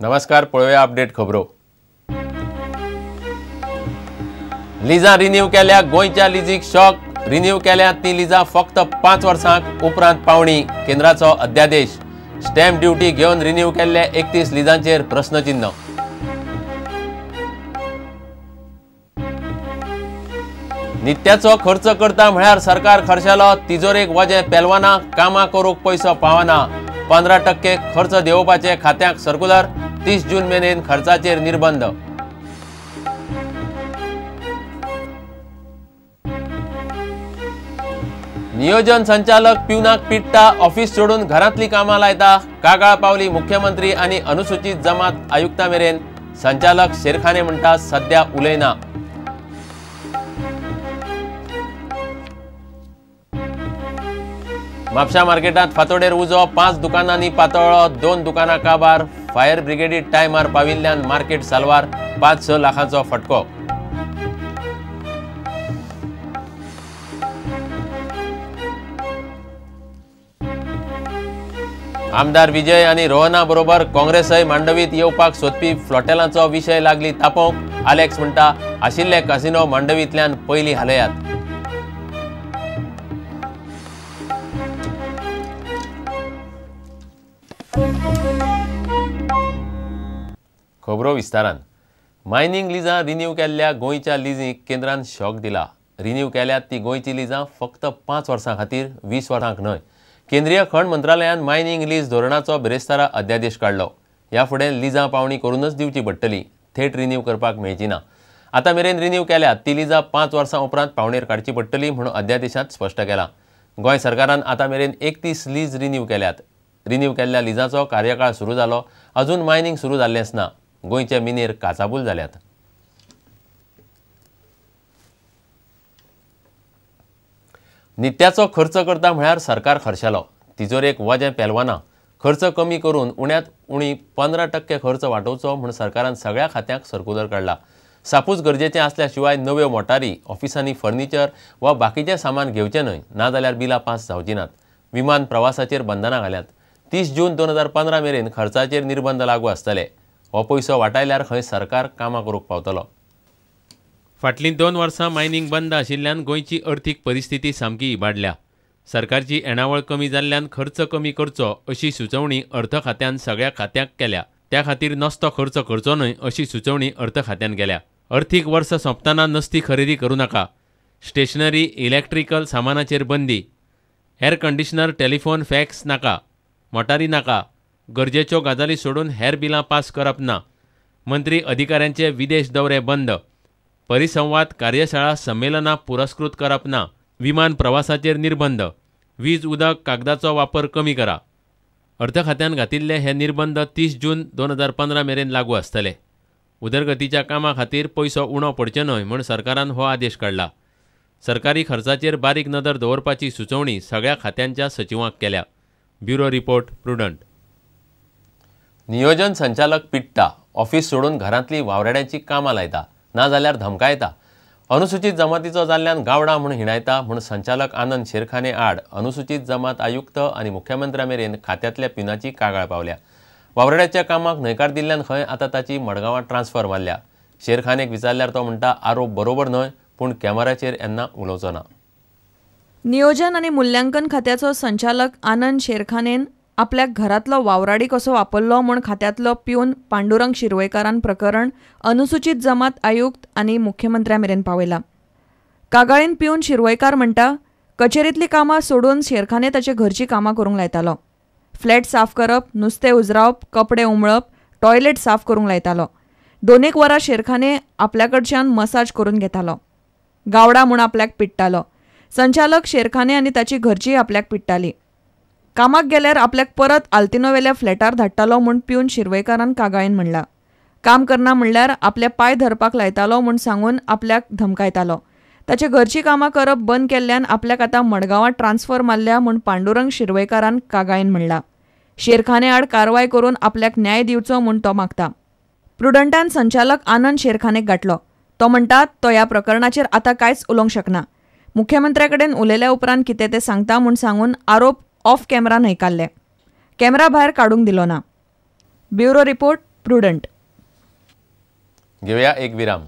नमस्कार, पळोवया अपडेट खबरो. लिजां रिन्यू केल्या गोंयच्या लिजीक शॉक. रिन्यू केल्या ती लिजां फक्त 5 वर्सांक उपरांत पावणी. केंद्राचो अध्यादेश. स्टॅम्प ड्युटी घेवन रिन्यू केल्ले 31 लिजांचेर प्रश्नचिन्ह. नित्याचो खर्च करता म्हळ्यार सरकार खर्चेलो. तिजोरेक वजें पेलवाना, कामां करूंक पयसो पावना. 15% खर्च देंवोवपाचे खात्याक सर्कुलर. 30 जून मेरेन खर्चाचेर निर्बंध. नियोजन संचालक पिवनाक पिट्टा, ऑफिस सोडून घरांतली कामां लायता. कागाळ पावली मुख्यमंत्री आनी अनुसूचित जमात आयुक्ता मेरेन. संचालक शेरखाने म्हणटा सध्या उलयना. म्हापशा मार्केटांत फातोडेर उजो. 5 दुकानांनी पातळ्ळो, 2 दुकानां काबार. फायर ब्रिगेडी टायमार पाविल्ल्यान मार्केट साल्वार. 5-6 लाखांचो फटको. आमदार विजय आनी रोहना बरोबर काँग्रेसय मांडवीत येवपाक सोदपी फ्लॉटेलांचो विशय लागली तापोवंक. आलेक्स म्हणटा आशिल्ले कासिनो मांडवींतल्यान पयलीं हालयात. खबरो विस्तारान. मायनींग लिजां रिन्यू केल्ल्या गोंयच्या लिजींक केंद्रान शॉक दिला. रिन्यू केल्यात ती गोंयची लिजां फक्त 5 वर्सां खातीर, 20 वर्सांक न्हय. केंद्रीय खण मंत्रालयान मायनींग लीज धोरणाचो बिरेस्तारा अध्यादेश काडलो. ह्या फुडें लिजां पावणी करूनच दिवची पडटली, थेट रिन्यू करपाक मेळची ना. आतां मेरेन रिन्यू केल्यात ती लिजां 5 वर्सां उपरांत पावणेर काडची पडटली म्हणून अध्यादेशांत स्पश्ट केलां. गोंय सरकारान आतां मेरेन 31 लीज रिन्यू केल्यात. रिन्यू केल्ल्या लिजांचो कार्यकाळ सुरू जालो, अजून मायनींग सुरू जाल्लेंच ना. गोंयचे मिनेर काचाबूल जाल्यात. नित्याचो खर्च करता म्हळ्यार सरकार खर्चेलो. तिजोरेक वजें पेलवाना. खर्च कमी करून उण्यांत उणी 15% खर्च वाटोवचो म्हूण सरकारान सगळ्या खात्यांक सर्कुलर काडला. सापूच गरजेचें आसल्या शिवाय नव्यो मोटारी, ऑफिसांनी फर्निचर वा बाकीचें सामान घेवचें न्हय, नाजाल्यार बिलां पास जावचीं नात. विमान प्रवासाचेर बंधनां घाल्यात. 30 जून 2015 मेरेन खर्चाचेर निर्बंध लागू आसतले. हो पयसो वाटायल्यार खंय सरकार कामां करूंक पावतलो. फाटलीं 2 वर्सां मायनींग बंद आशिल्ल्यान गोंयची अर्थीक परिस्थिती सामकी इबाडल्या. सरकारची येणावळ कमी जाल्ल्यान खर्च कमी करचो अशी सुचोवणी अर्थ खात्यान सगळ्या खात्यांक केल्या. त्या खातीर नस्तो खर्च करचो न्हय अशी सुचोवणी अर्थ खात्यान केल्या. अर्थीक वर्स सोंपतना नस्ती खरेदी करूं नाका. स्टेशनरी, इलेक्ट्रिकल सामानाचेर बंदी. एअर कंडिशनर, टेलिफोन, फॅक्स नाका. मोटारी नाका. गरजेच्यो गजाली सोडून हेर बिलां पास करप ना. मंत्री अधिकाऱ्यांचे विदेश दौरे बंद. परिसंवाद, कार्यशाळा, संमेलनां पुरस्कृत करप ना. विमान प्रवासाचेर निर्बंध. वीज, उदक, कागदाचो वापर कमी करा. अर्थ खात्यान घातिल्ले हे निर्बंध 30 जून 2015 मेरेन लागू आसतले. उदरगतीच्या कामां खातीर पयसो उणो पडचो न्हय म्हूण सरकारान हो आदेश काडला. सरकारी खर्चाचेर बारीक नदर दवरपाची सुचोवणी सगळ्या खात्यांच्या सचिवांक केल्या. Bureau report, Prudent. नियोजन संचालक पिट्टा, ऑफिस सोडून घरांतली वावराड्यांची कामां लायता, नाजाल्यार धमकायता. अनुसूचित जमातीचो जाल्ल्यान गावडा म्हूण हिणायता म्हूण संचालक आनंद शेरखाने आड अनुसूचित जमात आयुक्त आनी मुख्यमंत्र्या मेरेन खात्यांतल्या पिनाची कागाळ पावल्या. वावराड्याच्या कामाक न्हयकार दिल्ल्यान खंय आतां ताची मडगांवां ट्रान्सफर मारल्या. शेरखानेक विचारल्यार तो म्हणटा आरोप बरोबर न्हय, पूण कॅमेराचेर येन्ना उलोवचो ना. नियोजन आनी मूल्यांकन खात्याचो संचालक आनंद शेरखानेन आपल्याक घरांतलो वावराडी कसो वापरलो म्हूण खात्यांतलो प्यून पांडुरंग शिरवयकारान प्रकरण अनुसूचित जमात आयुक्त आनी मुख्यमंत्र्या मेरेन पावयला. कागाळीन प्यून शिरवयकार म्हणटा कचेरींतली कामां सोडून शेरखाने ताचे घरचीं कामां करूंक लायतालो. फ्लॅट साफ करप, नुस्तें उजरावप, कपडे उमळप, टॉयलेट साफ करूंक लायतालो. 2-1 वरां शेरखाने आपल्या कडच्यान मसाज करून घेतालो. गावडा म्हूण आपल्याक पिडटालो. संचालक शेरखाने आनी ताची घरची आपल्याक पिडटाली. कामाक गेल्यार आपल्याक परत आल्तिनोवेल्या फ्लॅटार धाडटालो म्हूण प्यून शिरवयकारान कागाळीन म्हणला. काम करना म्हणल्यार आपले पांय धरपाक लायतालो म्हूण सांगून आपल्याक धमकायतालो. ताचे घरची कामां करप बंद केल्ल्यान आपल्याक आतां मडगांवां ट्रान्सफर मारल्या म्हूण पांडुरंग शिरवयकारान कागाळीन म्हणला. शेरखाने आड कारवाय करून आपल्याक न्याय दिवचो म्हूण तो मागता. प्रुडंटान संचालक आनंद शेरखानेक गाठलो. तो म्हणटा तो ह्या प्रकरणाचेर आतां कांयच उलोवंक शकना. मुख्यमंत्र्या कडेन उलयल्या उपरांत कितें तें सांगता म्हूण सांगून आरोप ऑफ कॅमेरा न्हयकारले. कॅमेरा भायर काडूंक दिलो ना. Bureau report, prudent. घेवया एक विराम.